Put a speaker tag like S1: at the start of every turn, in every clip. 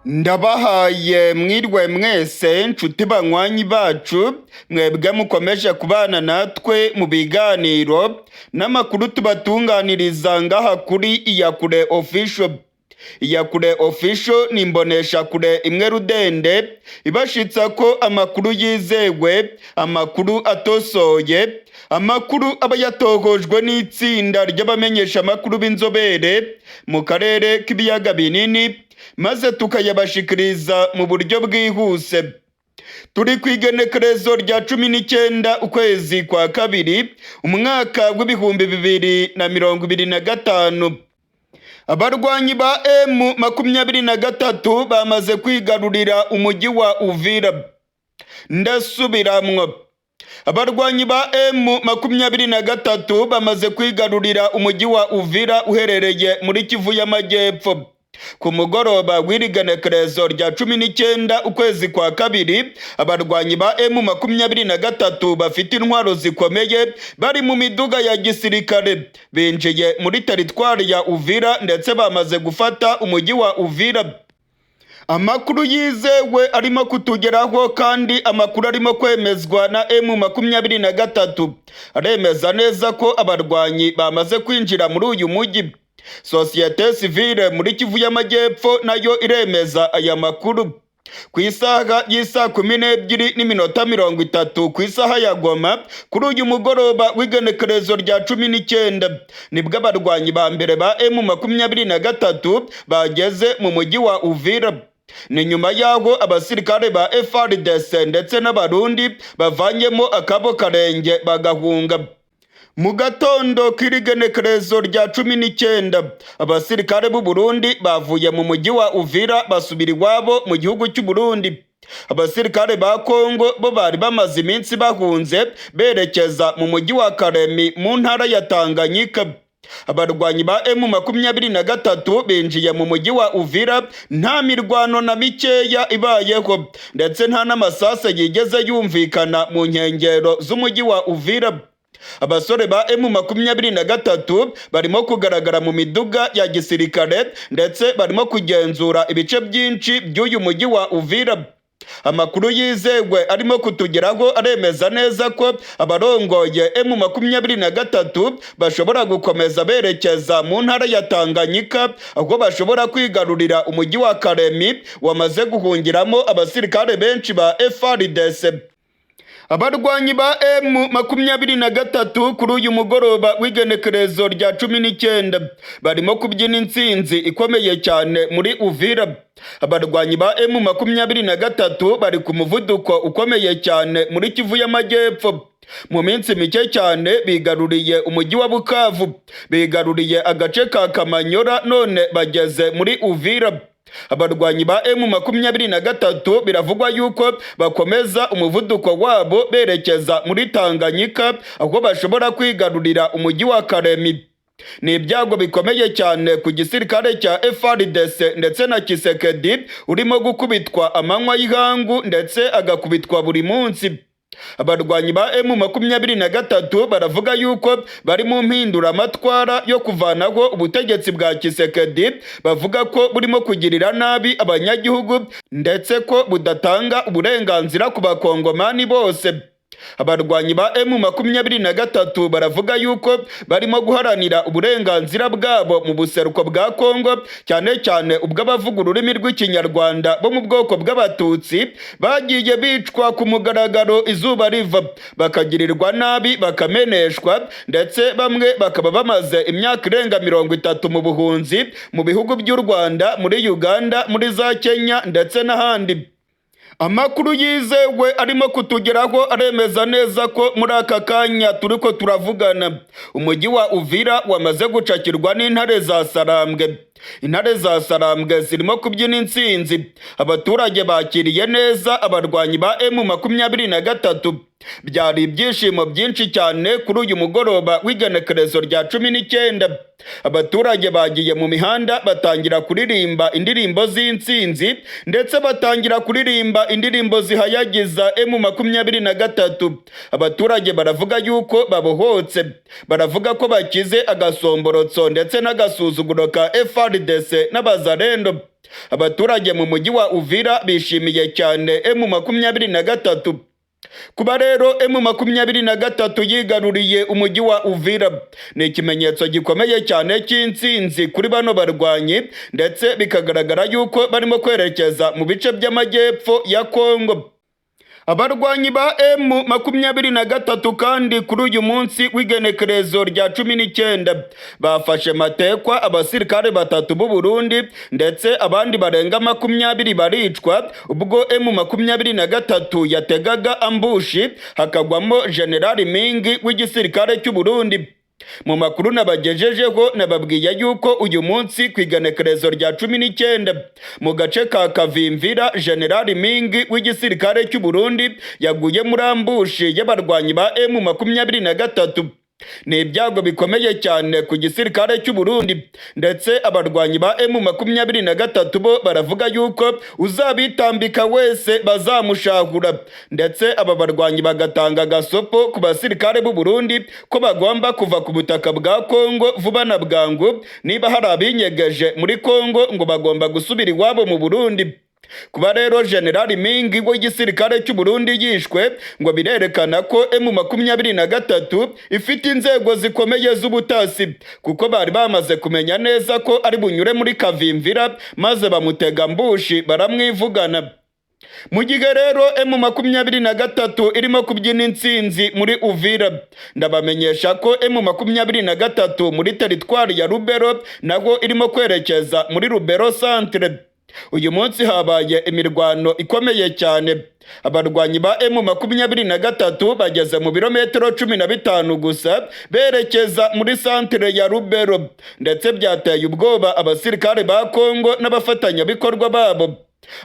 S1: Ndabahaye mwirwe mwese, nshuti banywanyi bacu, mwebwe mukomeje kubana natwe mu biganiro n'amakuru tubatunganiriza ngaha kuri Iyakure Official. Iyakure Official ni imboneshakure imwe rudende ibashitsa ko amakuru yizewe, amakuru atosoye, amakuru aba yatohojwe n'itsinda ry'abamenyesha amakuru b'inzobere mu karere k'ibiyaga binini, maze tukayabashikiriza mu buryo bwihuse. Turi ku igenekerezo rya 19 ukwezi kwa kabiri, umwaka w'2025. Abarwanyi ba M23 bamaze kwigarurira umujyi wa Uvira. Ndasubiramwo, abarwanyi ba M23 bamaze kwigarurira umujyi wa Uvira uherereye muri Kivu y'Amajyepfo. Ku mugoroba w'irigenekerezo rya 19 ukwezi kwa kabiri, abarwanyi ba M23 bafite intwaro zikomeye bari mu miduga ya gisirikare binjiye muri teritwari ya Uvira, ndetse bamaze gufata umujyi wa Uvira. Amakuru yizewe arimo kutugeraho, kandi amakuru arimo kwemezwa na M23, aremeza neza ko abarwanyi bamaze kwinjira muri uyu mujyi. Sosiyete sivile muri Kivu y'Amajyepfo nayo iremeza aya makuru. Ku isaha y'isaa 12 n'iminota 30 ku isaha ya Goma, kuri uyu mugoroba w'igenekerezo rya 19, nibwo abarwanyi ba mbere ba M23 bageze mu mujyi wa Uvira. Ni nyuma y'aho abasirikare ba FARDC ndetse n'Abarundi bavanyemo akabo karenge bagahunga. Mu gatondo k'irigenekerezo rya 19, abasirikare b'u Burundi bavuye mu mujyi wa Uvira basubira iwabo mu gihugu cy'u Burundi. Abasirikare ba Kongo bo bari bamaze iminsi bahunze berekeza mu mujyi wa Kalemi mu ntara ya Tanganyika. Abarwanyi ba M23 binjiye mu mujyi wa Uvira nta mirwano na mikeya ibayeho, ndetse nta n'amasase yigeze yumvikana mu nkengero z'umujyi wa Uvira. Abasore ba M23 barimo kugaragara mu miduga ya gisirikare, ndetse barimo kugenzura ibice byinshi by'uyu mujyi wa Uvira. Amakuru yizewe arimo kutugeraho aremeza neza ko abarongoye M23 bashobora gukomeza berekeza mu ntara ya Tanganyika, aho bashobora kwigarurira umujyi wa Kalemi wamaze guhungiramo abasirikare benshi ba FARDC. Abarwanyi ba M23 kuri uyu mugoroba w'igenekerezo rya 19 barimo kubyina intsinzi ikomeye cyane muri Uvira. Abarwanyi ba M23 bari ku muvuduko ukomeye cyane muri Kivu y'Amajyepfo. Mu minsi mike cyane bigaruriye umujyi wa Bukavu, bigaruriye agace ka Kamanyora, none bageze muri Uvira. Abarwanyi ba M23 biravugwa yuko bakomeza umuvuduko wabo berekeza muri Tanganyika, aho bashobora kwigarurira umujyi wa Kalemi. Ni ibyago bikomeye cyane ku gisirikare cya FARDC ndetse na Tshisekedi urimo gukubitwa amanywa y'ihangu, ndetse agakubitwa buri munsi. Abarwanyi ba M23 baravuga yuko bari mu mpinduramatwara yo kuvanaho ubutegetsi bwa Tshisekedi, bavuga ko burimo kugirira nabi abanyagihugu, ndetse ko budatanga uburenganzira ku Bakongomani bose. Abarwanyi ba M23 baravuga yuko barimo guharanira uburenganzira bwabo mu buseruko bwa Kongo, cyane cyane ubw'abavuga ururimi rw'Ikinyarwanda bo mu bwoko bw'Abatutsi bagiye bicwa ku mugaragaro izuba riva, bakagirirwa nabi, bakameneshwa, ndetse bamwe bakaba bamaze imyaka irenga 30 mu buhunzi mu bihugu by'u Rwanda, muri Uganda, muri za Kenya ndetse n'ahandi. Amakuru yizewe arimo kutugeraho aremeza neza ko muri aka kanya turiko turavugana, umujyi wa Uvira wamaze gucakirwa n'intare za Sarambwe. Intare za Sarambwe zirimo kubyina intsinzi. Abaturage bakiriye neza abarwanyi ba M23. Byari ibyishimo byinshi cyane kuri uyu mugoroba w'igenekerezo rya 19. Abaturage bagiye mu mihanda, batangira kuririmba indirimbo z'intsinzi, ndetse batangira kuririmba indirimbo zihayagiza M23. Abaturage baravuga yuko babohotse, baravuga ko bakize agasomborotso ndetse n'agasuzuguro ka FARDC n'abazarendo. Abaturage mu mujyi wa Uvira bishimiye cyane M23. Kuba rero M23 yigaruriye umujyi wa Uvira ni ikimenyetso gikomeye cyane cy'intsinzi kuri bano barwanyi, ndetse bikagaragara yuko barimo kwerekeza mu bice by'amajyepfo ya Kongo. Abarwanyi ba M23 kandi kuri uyu munsi w'igenekerezo rya 19 bafashe matekwa abasirikare batatu b'u Burundi, ndetse abandi barenga 20 baricwa ubwo M23 yategaga ambush, hakagwamo General Mingi w'igisirikare cy'u Burundi. Mu makuru nabagejejeho nababwiye yuko uyu munsi ku igenekerezo rya 19 mu gace ka Kavimvira, General Mingi w'igisirikare cy'u Burundi yaguye muri ambush y'abarwanyi ba M23. Ni ibyago bikomeye cyane ku gisirikare cy'u Burundi, ndetse abarwanyi ba M23 bo baravuga yuko uzabitambika wese bazamushahura, ndetse aba barwanyi bagatanga gasopo ku basirikare b'u Burundi ko bagomba kuva ku butaka bwa Kongo vuba na bwangu. Niba hari abinyegeje muri Kongo, ngo bagomba gusubira iwabo mu Burundi. Kuba rero General Mingi w'igisirikare cy'u Burundi yishwe, ngo birerekana ko M23 ifite inzego zikomeye z'ubutasi, kuko bari bamaze kumenya neza ko ari bunyure muri Kavimvira, maze bamutega ambush baramwivugana. Mu gihe rero M23 irimo kubyina intsinzi muri Uvira, ndabamenyesha ko M23 muri teritwari ya Rubero naho irimo kwerekeza muri Rubero centre. Uyu munsi habaye imirwano ikomeye cyane. Abarwanyi ba M23 bageze mu birometero 15 gusa berekeza muri santere ya Rubero, ndetse byateye ubwoba abasirikare ba Kongo n'abafatanyabikorwa babo.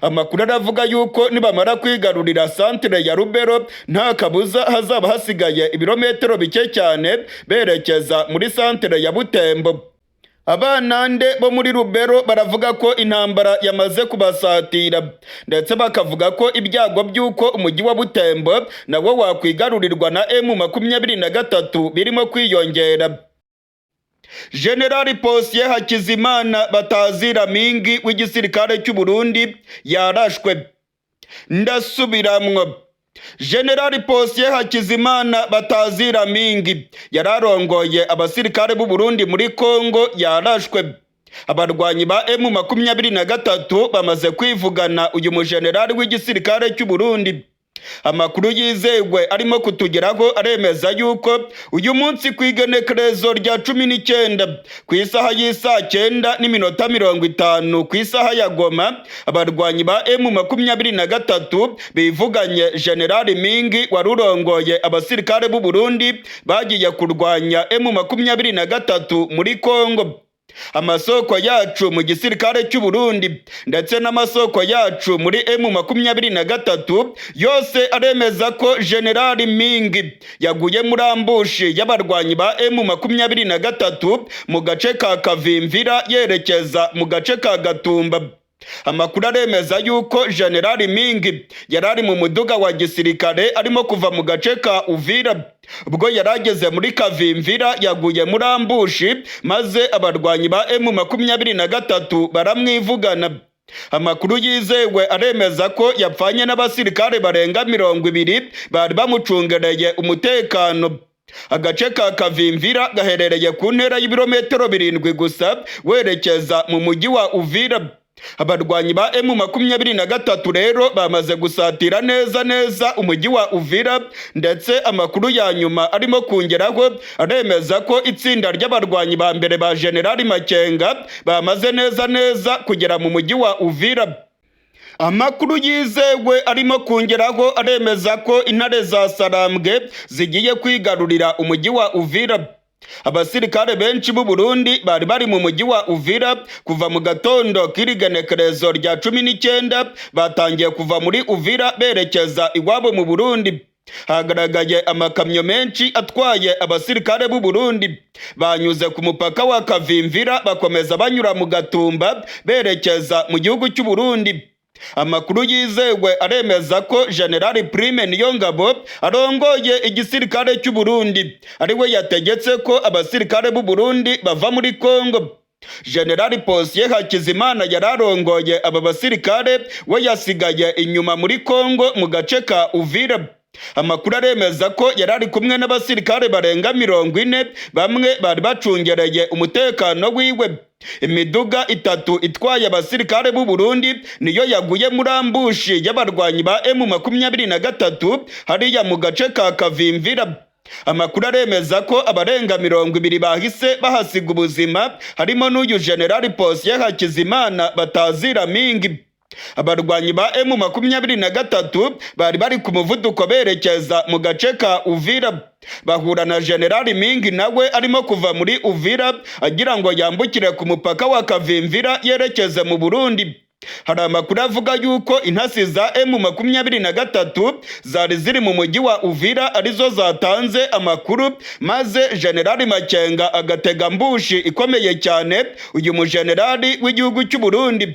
S1: Amakuru aravuga yuko nibamara kwigarurira santere ya Rubero, nta kabuza hazaba hasigaye ibirometero bike cyane berekeza muri santere ya Butembo. Abanande bo muri Rubero baravuga ko intambara yamaze kubasatira, ndetse bakavuga ko ibyago by'uko umujyi wa Butembo nawo wakwigarurirwa na M23 birimo kwiyongera. General Posiye Hakizimana batazira Mingi w'igisirikare cy'u Burundi yarashwe. Ndasubiramwo, General Posiye Hakizimana batazira Mingi yararongoye abasirikare b'u Burundi muri Kongo yarashwe. Abarwanyi ba M23 bamaze kwivugana uyu mujenerali w'igisirikare cy'u Burundi. Amakuru yizewe arimo kutugeraho aremeza yuko uyu munsi ku igenekerezo rya 19, ku isaha y'isaa 9:50 ku isaha ya Goma, abarwanyi ba M23 bivuganye General Mingi wari urongoye abasirikare b'u Burundi bagiye kurwanya M23 muri Kongo. Amasoko yacu mu gisirikare cy'u Burundi ndetse n'amasoko yacu muri M23 yose aremeza ko General Mingi yaguye muri ambush y'abarwanyi ba M23 mu gace ka Kavimvira yerekeza mu gace ka Gatumba. Amakuru aremeza yuko General Mingi yari ari mu muduga wa gisirikare arimo kuva mu gace ka Uvira. Ubwo yari ageze muri Kavimvira yaguye muri ambush, maze abarwanyi ba M23 baramwivugana. Amakuru yizewe aremeza ko yapfanye n'abasirikare barenga 20 bari bamucungereye umutekano. Agace ka Kavimvira gaherereye ku ntera y'ibirometero 7 gusa werekeza mu mujyi wa Uvira. Abarwanyi ba M23 rero bamaze gusatira neza neza umujyi wa Uvira, ndetse amakuru ya nyuma arimo kungeraho aremeza ko itsinda ry'abarwanyi ba mbere ba General Makenga bamaze neza neza kugera mu mujyi wa Uvira. Amakuru yizewe arimo kungeraho aremeza ko intare za Sarambwe zigiye kwigarurira umujyi wa Uvira. Abasirikare benshi b'u Burundi bari bari mu mujyi wa Uvira kuva mu gatondo k'irigenekerezo rya 19 batangiye kuva muri Uvira berekeza iwabo mu Burundi. Hagaragaye amakamyo menshi atwaye abasirikare b'u Burundi banyuze ku mupaka wa Kavimvira, bakomeza banyura mu Gatumba berekeza mu gihugu cy'u Burundi. Amakuru yizewe aremeza ko General Prime Niyongabo arongoye igisirikare cy'u Burundi ariwe yategetse ko abasirikare b'u Burundi bava muri Kongo. General Posier Hakizimana yararongoye aba basirikare, we yasigaye inyuma muri Kongo mu gace ka Uvira. Amakuru aremeza ko yari ari kumwe n'abasirikare barenga 40, bamwe bari bacungereye umutekano wiwe. Imiduga itatu itwaye abasirikare b'u Burundi niyo yaguye muri ambush y'abarwanyi ba M23 hariya mu gace ka Kavimvira. Amakuru aremeza ko abarenga 20 bahise bahasiga ubuzima, harimo n'uyu General Posier Hakizimana batazira Mingi. Abarwanyi ba M23 bari bari ku muvuduko berekeza mu gace ka Uvira, bahura na General Mingi nawe arimo kuva muri Uvira agira ngo yambukire ku mupaka wa Kavimvira yerekeze mu Burundi. Hari amakuru avuga yuko intasi za M23 zari ziri mu mujyi wa Uvira arizo zatanze amakuru, maze General Makenga agatega ambush ikomeye cyane uyu mujenerali w'igihugu cy'u Burundi.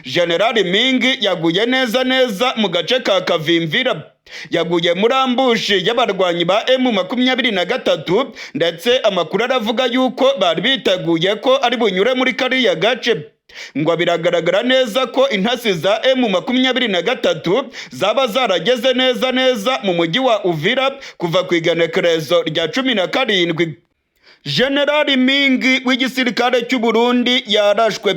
S1: General Mingi yaguye neza neza mu gace ka Kavimvira, yaguye muri ambush y'abarwanyi ba M23, ndetse amakuru aravuga yuko bari biteguye ko ari bunyure muri kariya gace. Ngo biragaragara neza ko intasi za M23 zaba zarageze neza neza mu mujyi wa Uvira kuva ku igenekerezo rya 17. General Mingi w'igisirikare cy'u Burundi yarashwe.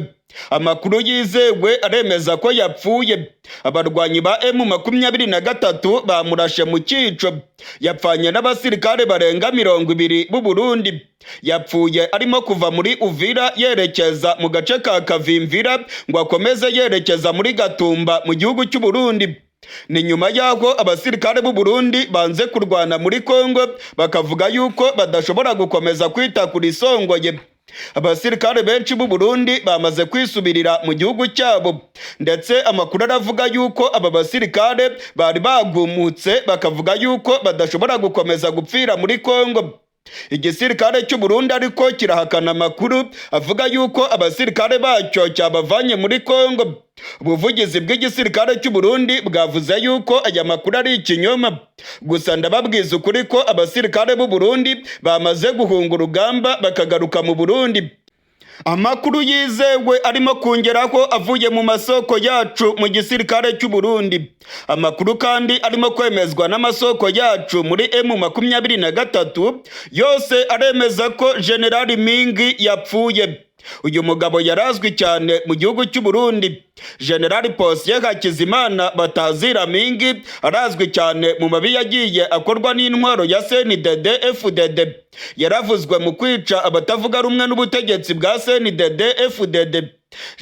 S1: Amakuru yizewe aremeza ko yapfuye. Abarwanyi ba M23 bamurashe mu cyico. Yapfanye n'abasirikare barenga 20 b'u Burundi. Yapfuye arimo kuva muri Uvira yerekeza mu gace ka Kavimvira ngo akomeze yerekeza muri Gatumba mu gihugu cy'u Burundi. Ni nyuma y'aho abasirikare b'u Burundi banze kurwana muri Kongo, bakavuga yuko badashobora gukomeza kwita kuri songoye. Abasirikare benshi b'u Burundi bamaze kwisubirira mu gihugu cyabo, ndetse amakuru aravuga yuko aba basirikare bari bagumutse bakavuga yuko badashobora gukomeza gupfira muri Kongo. Igisirikare cy'u Burundi ariko kirahakana amakuru avuga yuko abasirikare bacyo cyabavanye muri Kongo. Ubuvugizi bw'igisirikare cy'u Burundi bwavuze yuko aya makuru ari ikinyoma. Gusa ndababwiza ukuri ko abasirikare b'u Burundi bamaze guhunga urugamba bakagaruka mu Burundi. Amakuru yizewe arimo kongeraho avuye mu masoko yacu mu gisirikare cy'u Burundi. Amakuru kandi arimo kwemezwa n'amasoko yacu muri M23 yose aremeza ko General Mingi yapfuye. Uyu mugabo yarazwi cyane mu gihugu cy'u Burundi. General Posier Hakizimana batazira Mingi arazwi cyane mu mabi yagiye akorwa n'intwaro ya CNDD FDD. Yaravuzwe mu kwica abatavuga rumwe n'ubutegetsi bwa CNDD FDD.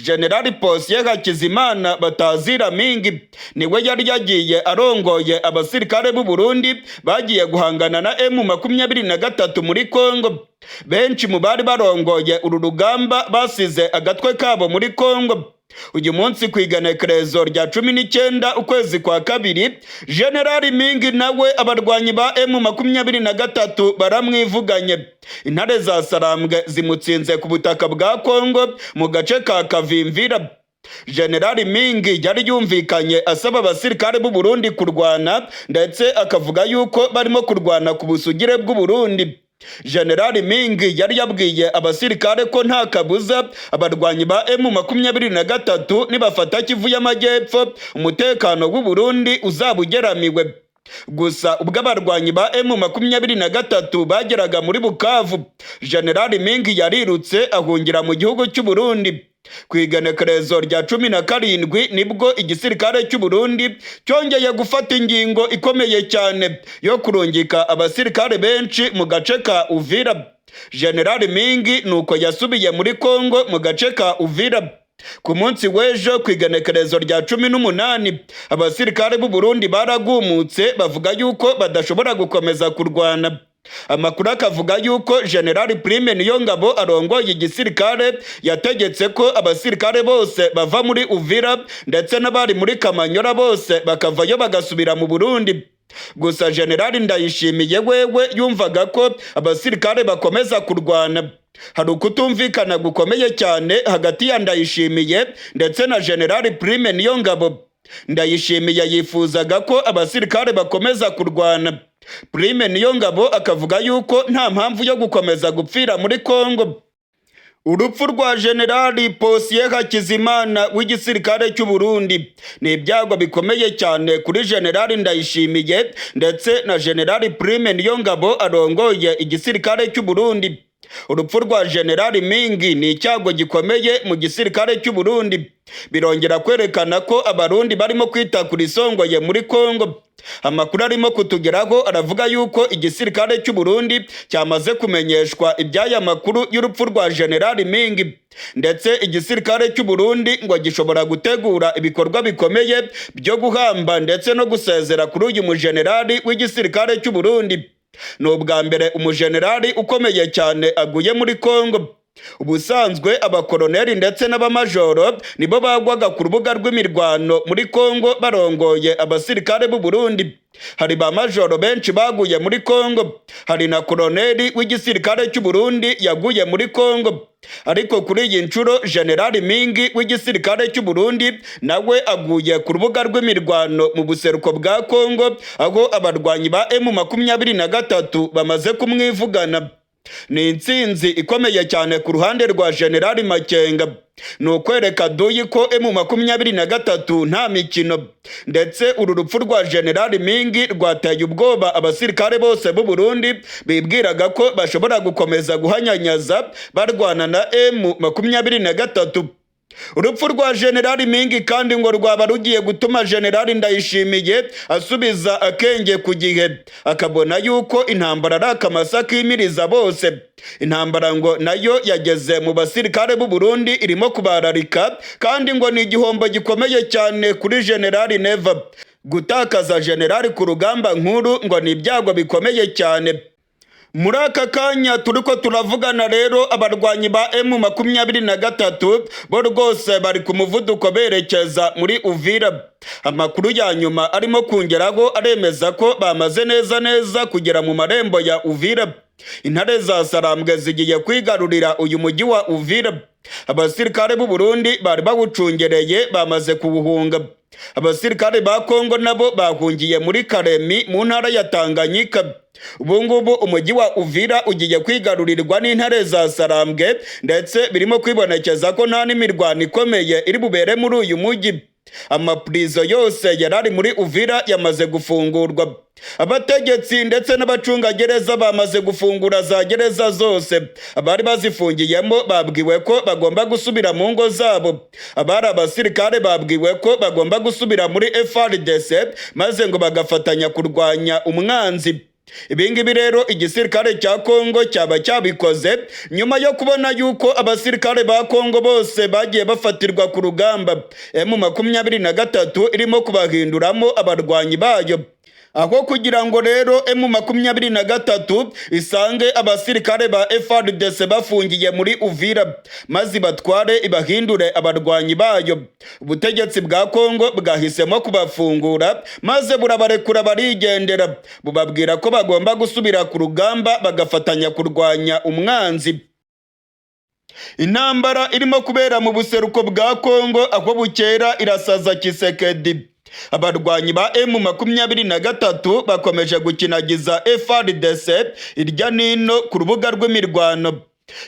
S1: General Posier Hakizimana batazira Mingi niwe yari yagiye arongoye abasirikare b'u Burundi bagiye guhangana na M23 muri Kongo. Benshi mu bari barongoye uru rugamba basize agatwe kabo muri Kongo. Uyu munsi ku igenekerezo rya 19 ukwezi kwa kabiri, General Mingi nawe abarwanyi ba M23 baramwivuganye. Intare za Sarambwe zimutsinze ku butaka bwa Kongo mu gace ka Kavimvira. General Mingi yari yumvikanye asaba abasirikare b'u Burundi kurwana, ndetse akavuga yuko barimo kurwana ku busugire bw'u Burundi. General Mingi yari yabwiye abasirikare ko nta kabuza abarwanyi ba M23 nibafata Kivu y'Amajyepfo umutekano w'u Burundi uzaba ugeramiwe. Gusa ubwo abarwanyi ba M23 bageraga muri Bukavu, General Mingi yarirutse ahungira mu gihugu cy'u Burundi. Ku igenekerezo rya 17 nibwo igisirikare cy'u Burundi cyongeye gufata ingingo ikomeye cyane yo kurungika abasirikare benshi mu gace ka Uvira. General Mingi nuko yasubiye muri Kongo mu gace ka Uvira. Ku munsi w'ejo ku igenekerezo rya 18, abasirikare b'u Burundi baragumutse bavuga yuko badashobora gukomeza kurwana. Amakuru akavuga yuko General Prime Niyongabo arongoye igisirikare yategetse ko abasirikare bose bava muri Uvira, ndetse n'abari muri Kamanyora bose bakavayo bagasubira mu Burundi. Gusa Generali Ndayishimiye wewe yumvaga ko abasirikare bakomeza kurwana. Hari ukutumvikana gukomeye cyane hagati ya Ndayishimiye ndetse na Generali Prime Niyongabo. Ndayishimiye yifuzaga ko abasirikare bakomeza kurwana, Prime Niyongabo akavuga yuko nta mpamvu yo gukomeza gupfira muri Kongo. Urupfu rwa Generali Posiye Hakizimana w'igisirikare cy'u Burundi ni ibyago bikomeye cyane kuri Generali Ndayishimiye ndetse na Generali Prime Niyongabo arongoye igisirikare cy'u Burundi. Urupfu rwa Generali Mingi ni icyago gikomeye mu gisirikare cy'u Burundi, birongera kwerekana ko Abarundi barimo kwita ku risongoye muri Kongo. Amakuru arimo kutugeraho aravuga yuko igisirikare cy'u Burundi cyamaze kumenyeshwa iby'aya makuru y'urupfu rwa Generali Mingi, ndetse igisirikare cy'u Burundi ngo gishobora gutegura ibikorwa bikomeye byo guhamba ndetse no gusezera kuri uyu mujenerali w'igisirikare cy'u Burundi. Ni ubwa mbere umujenerali ukomeye cyane aguye muri Kongo. Ubusanzwe abakoroneri ndetse n'abamajoro nibo bagwaga ku rubuga rw'imirwano muri Kongo barongoye abasirikare b'u Burundi. Hari ba majoro benshi baguye muri Kongo, hari na koroneri w'igisirikare cy'u Burundi yaguye muri Kongo, ariko kuri iyi nshuro Generali Mingi w'igisirikare cy'u Burundi nawe aguye ku rubuga rw'imirwano mu buseruko bwa Kongo, aho abarwanyi ba M23 bamaze kumwivugana. Ni intsinzi ikomeye cyane ku ruhande rwa Generali Makenga, ni ukwereka duyi ko M23 nta mikino. Ndetse uru rupfu rwa Generali Mingi rwateye ubwoba abasirikare bose b'u Burundi bibwiraga ko bashobora gukomeza guhanyanyaza barwana na M23. Urupfu rwa Generali Mingi kandi ngo rwaba rugiye gutuma Generali Ndayishimiye asubiza akenge ku gihe, akabona yuko intambara ari akamasa kimiriza bose. Intambara ngo nayo yageze mu basirikare b'u Burundi, irimo kubararika, kandi ngo ni igihombo gikomeye cyane kuri Generali Neva. Gutakaza Generali ku rugamba nkuru ngo ni ibyago bikomeye cyane. Muri aka kanya turiko turavugana rero, abarwanyi ba M23 bo rwose bari ku muvuduko berekeza muri Uvira. Amakuru ya nyuma arimo kungeraho aremeza ko bamaze neza neza kugera mu marembo ya Uvira. Intare za Sarambwe zigiye kwigarurira uyu mujyi wa Uvira. Abasirikare b'u Burundi bari bawucungereye bamaze kuwuhunga. Abasirikare ba Kongo nabo bahungiye muri Karemi mu ntara ya Tanganyika. Ubu ngubu umujyi wa Uvira ugiye kwigarurirwa n'intare za Sarambwe, ndetse birimo kwibonekeza ko nta n'imirwano ikomeye iri bubere muri uyu mujyi. Amapurizo yose yari ari muri Uvira yamaze gufungurwa. Abategetsi ndetse n'abacungagereza bamaze gufungura za gereza zose. Abari bazifungiyemo babwiwe ko bagomba gusubira mu ngo zabo. Abari abasirikare babwiwe ko bagomba gusubira muri FARDC maze ngo bagafatanya kurwanya umwanzi. Ibingibi rero igisirikare cya Kongo cyaba cyabikoze nyuma yo kubona yuko abasirikare ba Kongo bose bagiye bafatirwa ku rugamba, M23 irimo kubahinduramo abarwanyi bayo. Aho kugira ngo rero M23 isange abasirikare ba FARDC bafungiye muri Uvira maze batware ibahindure abarwanyi bayo, ubutegetsi bwa Kongo bwahisemo kubafungura maze burabarekura barigendera, bubabwira ko bagomba gusubira ku rugamba bagafatanya kurwanya umwanzi. Intambara irimo kubera mu buseruko bwa Kongo aho bukera irasaza Kisekedi. Abarwanyi ba M23 bakomeje gukinagiza FARDC irya nino ku rubuga rw'imirwano.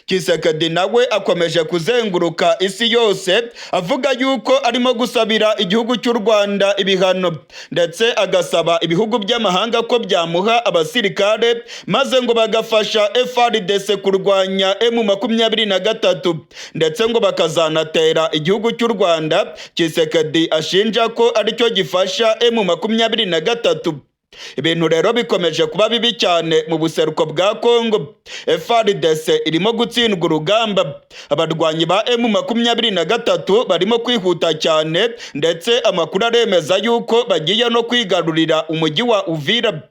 S1: Kisekedi nawe akomeje kuzenguruka isi yose avuga yuko arimo gusabira igihugu cy'u Rwanda ibihano, ndetse agasaba ibihugu by'amahanga ko byamuha abasirikare maze ngo bagafasha FARDC kurwanya M23, ndetse ngo bakazanatera igihugu cy'u Rwanda Kisekedi ashinja ko aricyo gifasha M23. Ibintu rero bikomeje kuba bibi cyane mu buseruko bwa Kongo. FARDC irimo gutsindwa urugamba. Abarwanyi ba M23 barimo kwihuta cyane, ndetse amakuru aremeza yuko bagiye no kwigarurira umujyi wa Uvira.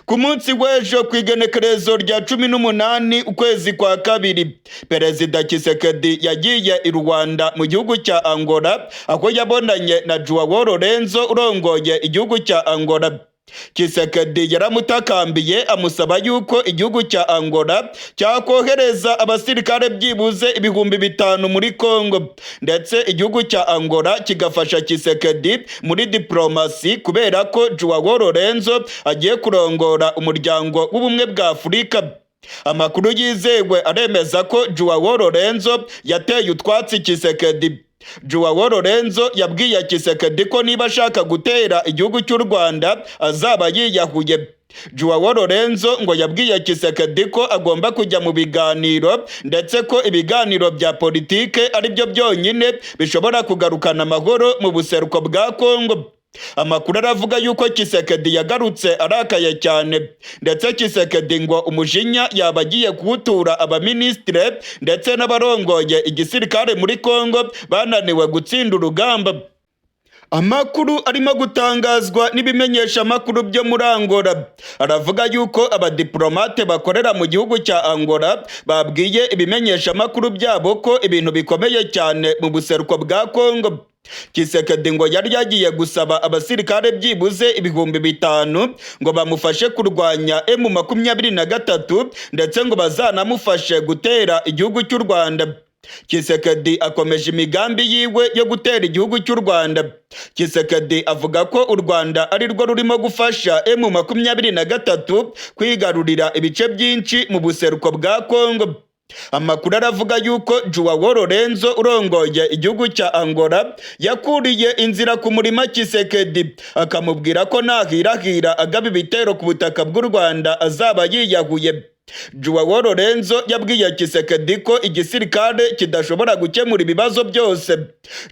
S1: Ku munsi w'ejo ku igenekerezo rya 18 ukwezi kwa kabiri, Perezida Kisekedi yagiye i Rwanda mu gihugu cya Angola, aho yabonanye na Joao Lorenzo urongoye igihugu cya Angola. Tshisekedi yaramutakambiye amusaba yuko igihugu cya Angola cyakohereza abasirikare byibuze 5000 muri Kongo, ndetse igihugu cya Angola kigafasha Tshisekedi muri diplomasi, kubera ko Joao Lorenzo agiye kurongora Umuryango w'Ubumwe bwa Afurika. Amakuru yizewe aremeza ko Joao Lorenzo yateye utwatsi Tshisekedi. Joao Lorenzo yabwiye Tshisekedi ko niba ashaka gutera igihugu cy'u Rwanda azaba yiyahuye. Joao Lorenzo ngo yabwiye Tshisekedi ko agomba kujya mu biganiro, ndetse ko ibiganiro bya politike ari byo byonyine bishobora kugarukana amahoro mu buseruko bwa Kongo. Amakuru aravuga yuko Tshisekedi yagarutse arakaye cyane, ndetse Tshisekedi ngo umujinya yaba agiye kuwutura abaminisitire ndetse n'abarongoye igisirikare muri Kongo bananiwe gutsinda urugamba. Amakuru arimo gutangazwa n'ibimenyesha amakuru byo muri Angola aravuga yuko abadiplomate bakorera mu gihugu cya Angola babwiye ibimenyesha amakuru byabo ko ibintu bikomeye cyane mu buseruko bwa Kongo. Tshisekedi ngo yari yagiye gusaba abasirikare byibuze 5000 ngo bamufashe kurwanya M23, ndetse ngo bazanamufashe gutera igihugu cy'u Rwanda. Tshisekedi akomeje imigambi yiwe yo gutera igihugu cy'u Rwanda. Tshisekedi avuga ko u Rwanda ari rwo rurimo gufasha M23 kwigarurira ibice byinshi mu buseruko bwa Kongo. Amakuru aravuga yuko Joao Lorenzo urongoye igihugu cya Angola yakuriye inzira ku murima Tshisekedi, akamubwira ko nahirahira agaba ibitero ku butaka bw'u Rwanda azaba yiyahuye. Joao Lorenzo yabwiye Tshisekedi ko igisirikare kidashobora gukemura ibibazo byose.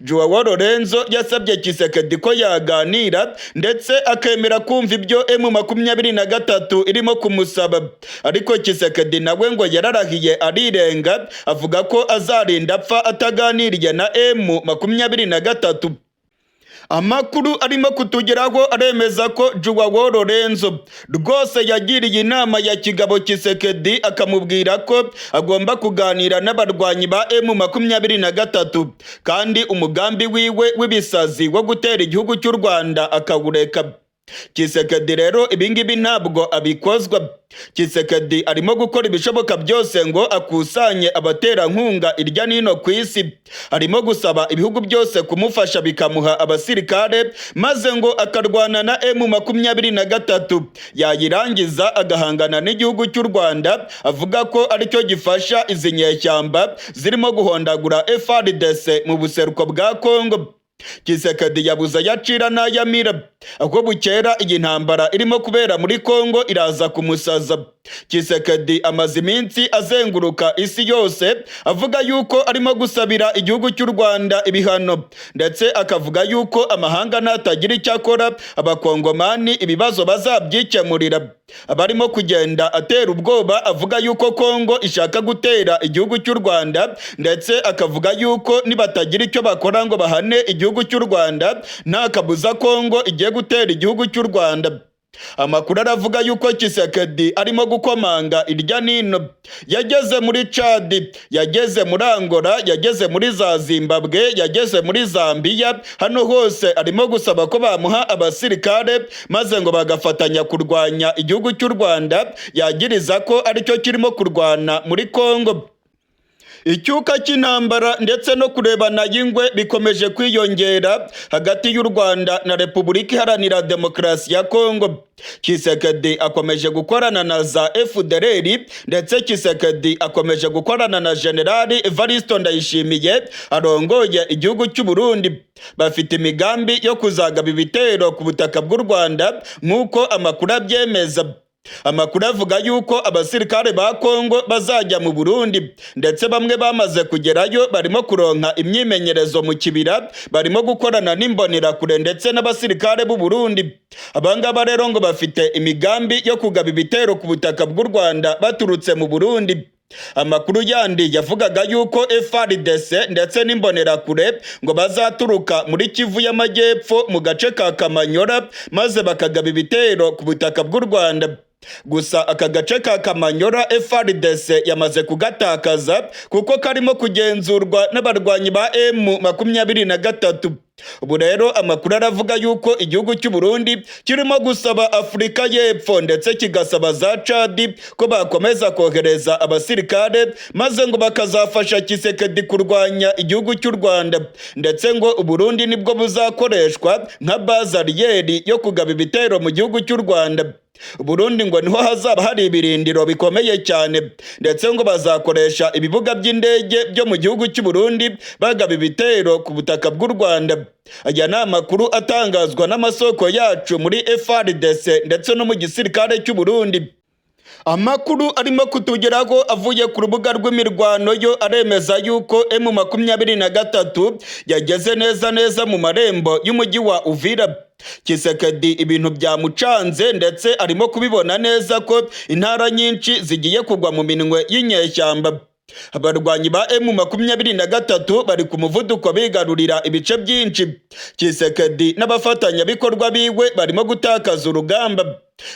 S1: Joao Lorenzo yasabye Tshisekedi ko yaganira ndetse akemera kumva ibyo M23 irimo kumusaba, ariko Tshisekedi nawe ngo yararahiye arirenga, avuga ko azarinda apfa ataganiriye na M23. Amakuru arimo kutugeraho aremeza ko Joao Lorenzo rwose yagiriye inama ya kigabo Tshisekedi, akamubwira ko agomba kuganira n'abarwanyi ba M23, kandi umugambi wiwe w'ibisazi wo gutera igihugu cy'u Rwanda akawureka. Tshisekedi rero ibingibi ntabwo abikozwa. Tshisekedi arimo gukora ibishoboka byose ngo akusanye abaterankunga irya nino ku isi. Arimo gusaba ibihugu byose kumufasha bikamuha abasirikare, maze ngo akarwana na M23, yayirangiza agahangana n'igihugu cy'u Rwanda, avuga ko aricyo gifasha izi nyeshyamba zirimo guhondagura FARDC mu buseruko bwa Kongo. Tshisekedi yabuze ayacira n'ayamira. Aho bukera iyi ntambara irimo kubera muri Kongo iraza kumusaza. Tshisekedi amaze iminsi azenguruka isi yose avuga yuko arimo gusabira igihugu cy'u Rwanda ibihano, ndetse akavuga yuko amahanga natagira icyo akora abakongomani ibibazo bazabyikemurira. Abarimo kugenda atera ubwoba avuga yuko Kongo ishaka gutera igihugu cy'u Rwanda, ndetse akavuga yuko nibatagira icyo bakora ngo bahane igihugu cy'u Rwanda nta kabuza Kongo igiye gutera igihugu cy'u Rwanda. Amakuru aravuga yuko Tshisekedi arimo gukomanga irya nino. Yageze muri Chad, yageze muri Angola, yageze muri za Zimbabwe, yageze muri Zambia, hano hose arimo gusaba ko bamuha abasirikare maze ngo bagafatanya kurwanya igihugu cy'u Rwanda, yagiriza ko aricyo kirimo kurwana muri Kongo. Icyuka cy'intambara ndetse no kurebana y'ingwe bikomeje kwiyongera hagati y'u Rwanda na Repubulika Iharanira Demokarasi ya Kongo. Tshisekedi akomeje gukorana na za FDLR, ndetse Tshisekedi akomeje gukorana na Generali Evaristo Ndayishimiye arongoye igihugu cy'u Burundi. Bafite imigambi yo kuzagaba ibitero ku butaka bw'u Rwanda nk'uko amakuru abyemeza. Amakuru avuga yuko abasirikare ba Kongo bazajya mu Burundi, ndetse bamwe bamaze kugerayo, barimo kuronka imyimenyerezo mu kibira, barimo gukorana n'imbonerakure ndetse n'abasirikare b'u Burundi. Abangaba rero ngo bafite imigambi yo kugaba ibitero ku butaka bw'u Rwanda baturutse mu Burundi. Amakuru yandi yavugaga yuko FARDC ndetse n'imbonerakure ngo bazaturuka muri Kivu y'Amajyepfo mu gace ka Kamanyora, maze bakagaba ibitero ku butaka bw'u Rwanda. Gusa aka gace ka Kamanyora FARDC yamaze kugatakaza kuko karimo kugenzurwa n'abarwanyi ba M23. Ubu rero amakuru aravuga yuko igihugu cy'u Burundi kirimo gusaba Afurika y'Epfo ndetse kigasaba za Chad ko bakomeza kohereza abasirikare, maze ngo bakazafasha Tshisekedi kurwanya igihugu cy'u Rwanda, ndetse ngo Uburundi nibwo buzakoreshwa nka base arrière yo kugaba ibitero mu gihugu cy'u Rwanda. Burundi ngo niho hazaba hari ibirindiro bikomeye cyane, ndetse ngo bazakoresha ibibuga by'indege byo mu gihugu cy'u Burundi bagaba ibitero ku butaka bw'u Rwanda. Aya ni amakuru atangazwa n'amasoko yacu muri FARDC ndetse no mu gisirikare cy'u Burundi. Amakuru arimo kutugeraho avuye ku rubuga rw'imirwano yo aremeza yuko M23 yageze neza neza mu marembo y'umujyi wa Uvira. Tshisekedi ibintu byamucanze, ndetse arimo kubibona neza ko intara nyinshi zigiye kugwa mu minwe y'inyeshyamba. Abarwanyi ba M23 bari ku muvuduko bigarurira ibice byinshi. Tshisekedi n'abafatanyabikorwa biwe barimo gutakaza urugamba.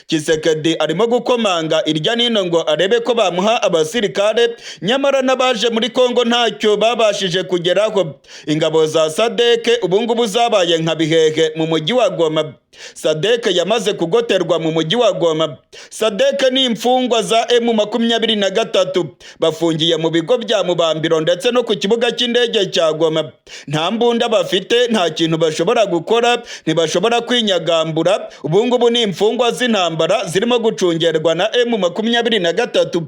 S1: Tshisekedi arimo gukomanga irya nino ngo arebe ko bamuha abasirikare, nyamara n'abaje muri Kongo ntacyo babashije kugeraho. Ingabo za SADC ubungubu zabaye nka bihehe mu mujyi wa Goma. SADC yamaze kugoterwa mu mujyi wa Goma. SADC ni imfungwa za M23, bafungiye mu bigo bya Mubambiro ndetse no ku kibuga cy'indege cya Goma. Nta mbunda bafite, nta kintu bashobora gukora, ntibashobora kwinyagambura. Ubungubu ni imfungwa z'intambara zirimo gucungerwa na M23.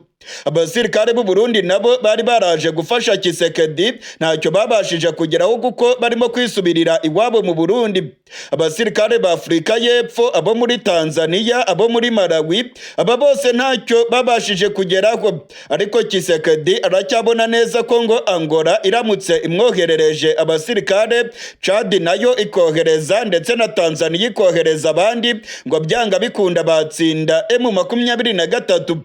S1: Abasirikare b'u Burundi nabo bari baraje gufasha Tshisekedi ntacyo babashije kugeraho kuko barimo kwisubirira iwabo mu Burundi. Abasirikare ba Afurika y'Epfo, abo muri Tanzania, abo muri Malawi, aba bose ntacyo babashije kugeraho. Ariko Tshisekedi aracyabona neza ko ngo Angola iramutse imwoherereje abasirikare, Chad nayo ikohereza, ndetse na Tanzania ikohereza abandi, ngo byanga bikunda batsinda M23.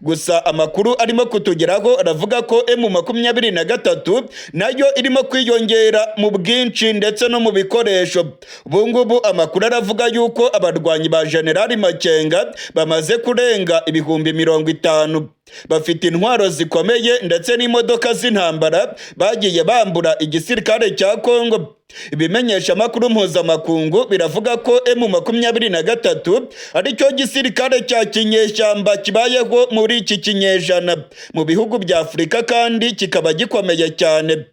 S1: Gusa amakuru arimo kutugeraho aravuga ko M23 nayo irimo kwiyongera mu bwinshi ndetse no mu bikoresho. Ubu ngubu amakuru aravuga yuko abarwanyi ba Generali Makenga bamaze kurenga 50,000, bafite intwaro zikomeye ndetse n'imodoka z'intambara bagiye bambura igisirikare cya Kongo. Ibimenyesha amakuru mpuzamakungu biravuga ko M23 aricyo gisirikare cya kinyeshyamba kibayeho muri iki kinyejana mu bihugu bya Afurika, kandi kikaba gikomeye cyane.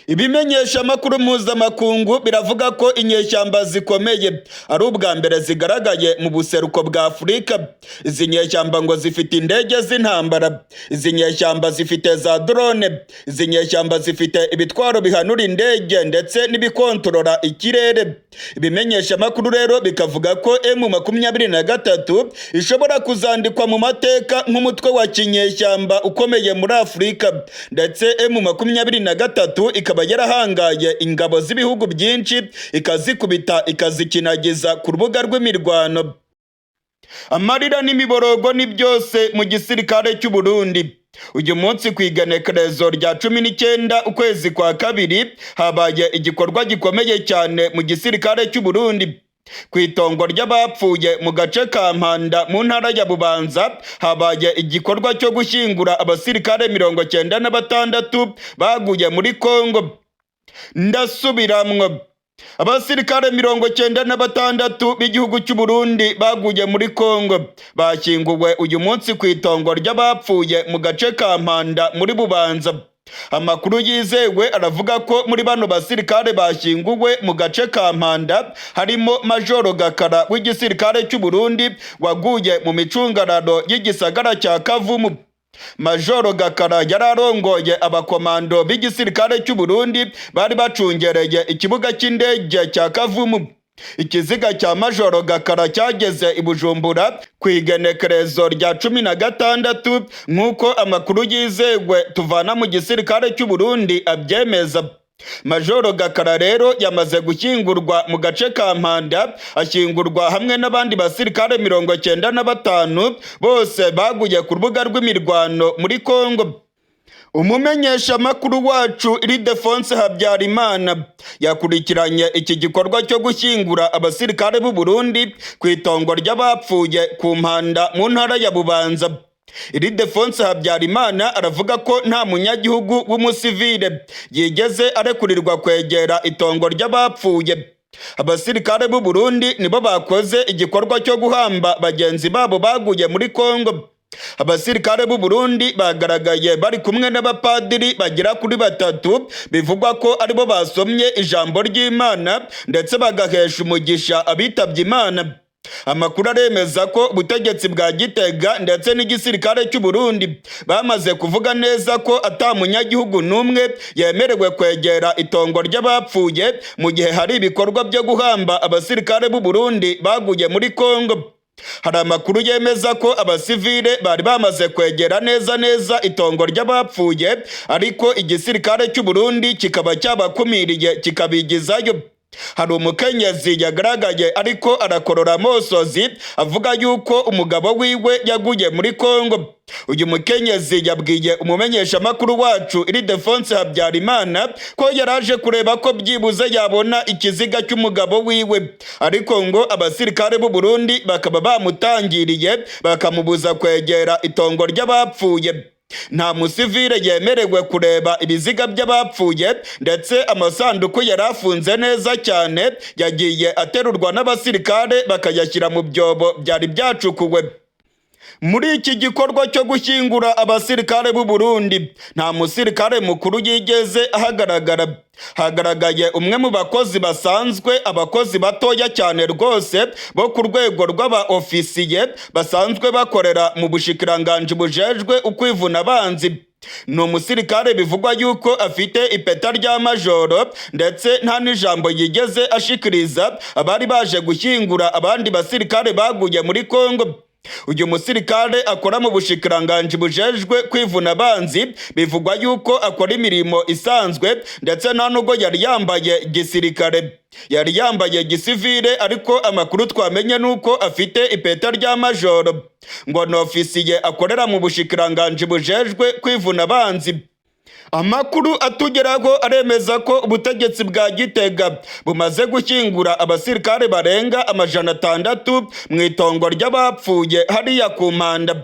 S1: Ibimenyesha amakuru mpuzamakungu biravuga ko inyeshyamba zikomeye ari ubwa mbere zigaragaye mu buseruko bwa Afurika. Izi nyeshyamba ngo zifite indege z'intambara, izi nyeshyamba zifite za drone, izi nyeshyamba zifite ibitwaro bihanura indege ndetse n'ibikontorora ikirere. Ibimenyesha amakuru rero bikavuga ko M23 ishobora kuzandikwa mu mateka nk'umutwe wa kinyeshyamba ukomeye muri Afurika, ndetse M23 ikaba yarahangaye ingabo z'ibihugu byinshi, ikazikubita, ikazikinagiza ku rubuga rw'imirwano. Amarira n'imiborogo ni byose mu gisirikare cy'u Burundi. Uyu munsi ku igenekerezo rya 19 ukwezi kwa kabiri habaye igikorwa gikomeye cyane mu gisirikare cy'u Burundi. Ku itongo ry'abapfuye mu gace ka Mpanda mu ntara ya Bubanza habaye igikorwa cyo gushyingura abasirikare 96 baguye muri Kongo. Ndasubiramwo, abasirikare 96 b'igihugu cy'u Burundi baguye muri Kongo bashyinguwe uyu munsi ku itongo ry'abapfuye mu gace ka Mpanda muri Bubanza. Amakuru yizewe aravuga ko muri bano basirikare bashyinguwe mu gace ka Mpanda harimo Majoro Gakara w'igisirikare cy'u Burundi waguye mu micungararo y'igisagara cya Kavumu. Majoro Gakara yari arongoye abakomando b'igisirikare cy'u Burundi bari bacungereye ikibuga cy'indege cya Kavumu. Ikiziga cya Majoro Gakara cyageze i Bujumbura ku igenekerezo rya 16, nk'uko amakuru yizewe tuvana mu gisirikare cy'u Burundi abyemeza. Majoro Gakara rero yamaze gushyingurwa mu gace ka Mpanda, ashyingurwa hamwe n'abandi basirikare 95 bose baguye ku rubuga rw'imirwano muri Kongo. Umumenyeshamakuru wacu Ildefonse Habyarimana yakurikiranye iki gikorwa cyo gushyingura abasirikare b'u Burundi ku itongo ry'abapfuye ku Mpanda mu ntara ya Bubanza. Ildefonse Habyarimana aravuga ko nta munyagihugu w'umusivile yigeze arekurirwa kwegera itongo ry'abapfuye. Abasirikare b'u Burundi nibo bakoze igikorwa cyo guhamba bagenzi babo baguye muri Kongo. Abasirikare b'u Burundi bagaragaye bari kumwe n'abapadiri bagera kuri batatu, bivugwa ko aribo basomye ijambo ry'Imana ndetse bagahesha umugisha abitabye Imana. Amakuru aremeza ko ubutegetsi bwa Gitega ndetse n'igisirikare cy'u Burundi bamaze kuvuga neza ko ata munyagihugu n'umwe yemerewe kwegera itongo ry'abapfuye mu gihe hari ibikorwa byo guhamba abasirikare b'u Burundi baguye muri Kongo. Hari amakuru yemeza ko abasivile bari bamaze kwegera neza neza itongo ry'abapfuye, ariko igisirikare cy'u Burundi kikaba cyabakumiriye kikabigizayo. Hari umukenyezi yagaragaye ariko arakorora amosozi avuga yuko umugabo wiwe yaguye muri Kongo. Uyu mukenyezi yabwiye umumenyeshamakuru wacu Ildefonse Habyarimana ko yaraje kureba ko byibuze yabona ikiziga cy'umugabo wiwe, ariko ngo abasirikare b'u Burundi bakaba bamutangiriye bakamubuza kwegera itongo ry'abapfuye. Nta musivile yemerewe kureba ibiziga by'abapfuye, ndetse amasanduku yari afunze neza cyane yagiye aterurwa n'abasirikare bakayashyira mu byobo byari byacukuwe. Muri iki gikorwa cyo gushyingura abasirikare b'u Burundi nta musirikare mukuru yigeze ahagaragara. Hagaragaye umwe mu bakozi basanzwe, abakozi batoya cyane rwose bo ku rwego rw'aba ofisiye basanzwe bakorera mu bushikiranganji bujejwe ukwivuna abanzi. Ni umusirikare bivugwa yuko afite ipeta rya majoro, ndetse nta n'ijambo yigeze ashikiriza abari baje gushyingura abandi basirikare baguye muri Kongo. Uyu musirikare akora mu bushikiranganji bujejwe kwivuna abanzi, bivugwa yuko akora imirimo isanzwe, ndetse nta nubwo yari yambaye gisirikare, yari yambaye gisivile, ariko amakuru twamenye nuko afite ipeta rya majoro, ngo ni ofisiye akorera mu bushikiranganji bujejwe kwivuna abanzi. Amakuru atugeraho aremeza ko ubutegetsi bwa Gitega bumaze gushyingura abasirikare barenga 600 mu itongo ry'abapfuye hariya ku Mpanda.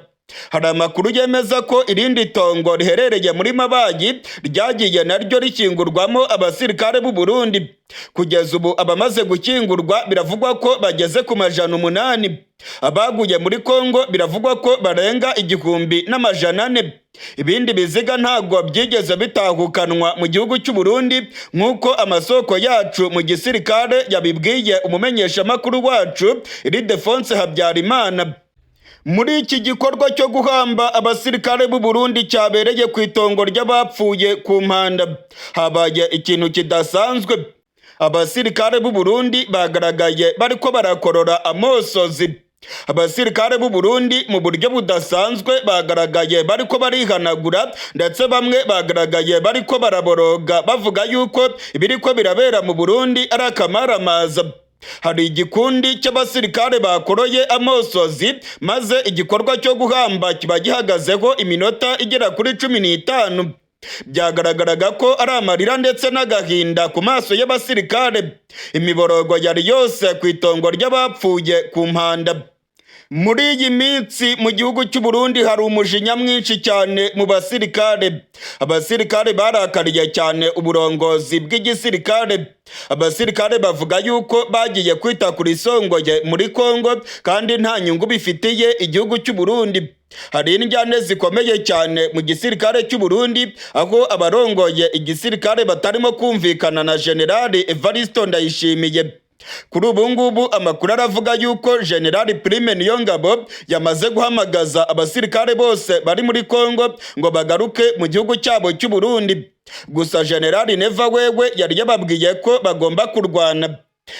S1: Hari amakuru yemeza ko irindi tongo riherereye muri Mabayi ryagiye naryo rishyingurwamo abasirikare b'u Burundi. Kugeza ubu abamaze gushyingurwa biravugwa ko bageze ku 800. Abaguye muri Kongo biravugwa ko barenga 1400. Ibindi biziga ntabwo byigeze bitahukanwa mu gihugu cy'u Burundi, nk'uko amasoko yacu mu gisirikare yabibwiye umumenyeshamakuru wacu Ildefonse Habyarimana. Muri iki gikorwa cyo guhamba abasirikare b'u Burundi cyabereye ku itongo ry'abapfuye ku Mpanda, habaye ikintu kidasanzwe. Abasirikare b'u Burundi bagaragaye bariko barakorora amosozi. Abasirikare b'u Burundi mu buryo budasanzwe bagaragaye bariko barihanagura, ndetse bamwe bagaragaye bariko baraboroga bavuga yuko ibiriko birabera mu Burundi ari akamaramaza. Hari igikundi cy'abasirikare bakoroye amosozi, maze igikorwa cyo guhamba kiba gihagazeho iminota igera kuri 15. Byagaragaraga ko ari amarira ndetse n'agahinda ku maso y'abasirikare. Imiborogo yari yose ku itongo ry'abapfuye ku Mpanda. Muri iyi minsi mu gihugu cy'u Burundi hari umujinya mwinshi cyane mu basirikare. Abasirikare barakariye cyane uburongozi bw'igisirikare. Abasirikare bavuga yuko bagiye kwita ku risongoye muri Kongo kandi nta nyungu bifitiye igihugu cy'u Burundi. Hari indyane zikomeye cyane mu gisirikare cy'u Burundi, aho abarongoye igisirikare batarimo kumvikana na Generali Evaristo Ndayishimiye. Kuri ubu ngubu amakuru aravuga yuko Generali Prime Niyongabo yamaze guhamagaza abasirikare bose bari muri Kongo ngo bagaruke mu gihugu cyabo cy'u Burundi. Gusa Generali Neva wewe yari yababwiye ko bagomba kurwana.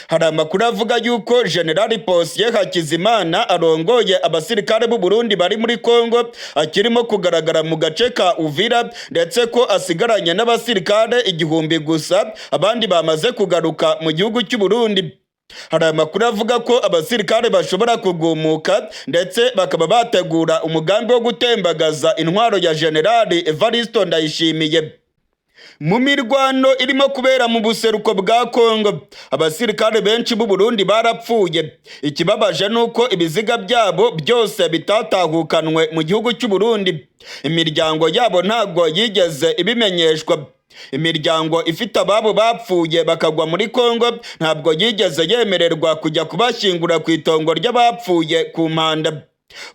S1: Hari amakuru avuga yuko Generali Posiye Hakizimana arongoye abasirikare b'u Burundi bari muri Kongo akirimo kugaragara mu gace ka Uvira, ndetse ko asigaranye n'abasirikare 1000 gusa, abandi bamaze kugaruka mu gihugu cy'u Burundi. Hari amakuru avuga ko abasirikare bashobora kugumuka ndetse bakaba bategura umugambi wo gutembagaza intwaro ya Generali Evaristo Ndayishimiye. Mu mirwano irimo kubera mu buseruko bwa Kongo, abasirikare benshi b'u Burundi barapfuye. Ikibabaje nuko ibiziga byabo byose bitatahukanwe mu gihugu cy'u Burundi. Imiryango yabo ntabwo yigeze ibimenyeshwa. Imiryango ifite ababo bapfuye bakagwa muri Kongo ntabwo yigeze yemererwa kujya kubashyingura ku itongo ry'abapfuye ku Mpanda.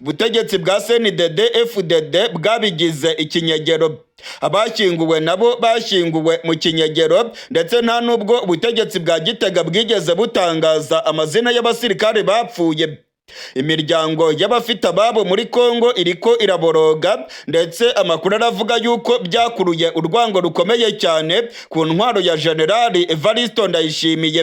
S1: Ubutegetsi bwa CNDD FDD bwabigize ikinyegero. Abashyinguwe nabo bashyinguwe mu kinyegero, ndetse nta nubwo ubutegetsi bwa Gitega bwigeze butangaza amazina y'abasirikare bapfuye. Imiryango y'abafite ababo muri Kongo iriko iraboroga, ndetse amakuru aravuga yuko byakuruye urwango rukomeye cyane ku ntwaro ya Generali Evaristo Ndayishimiye.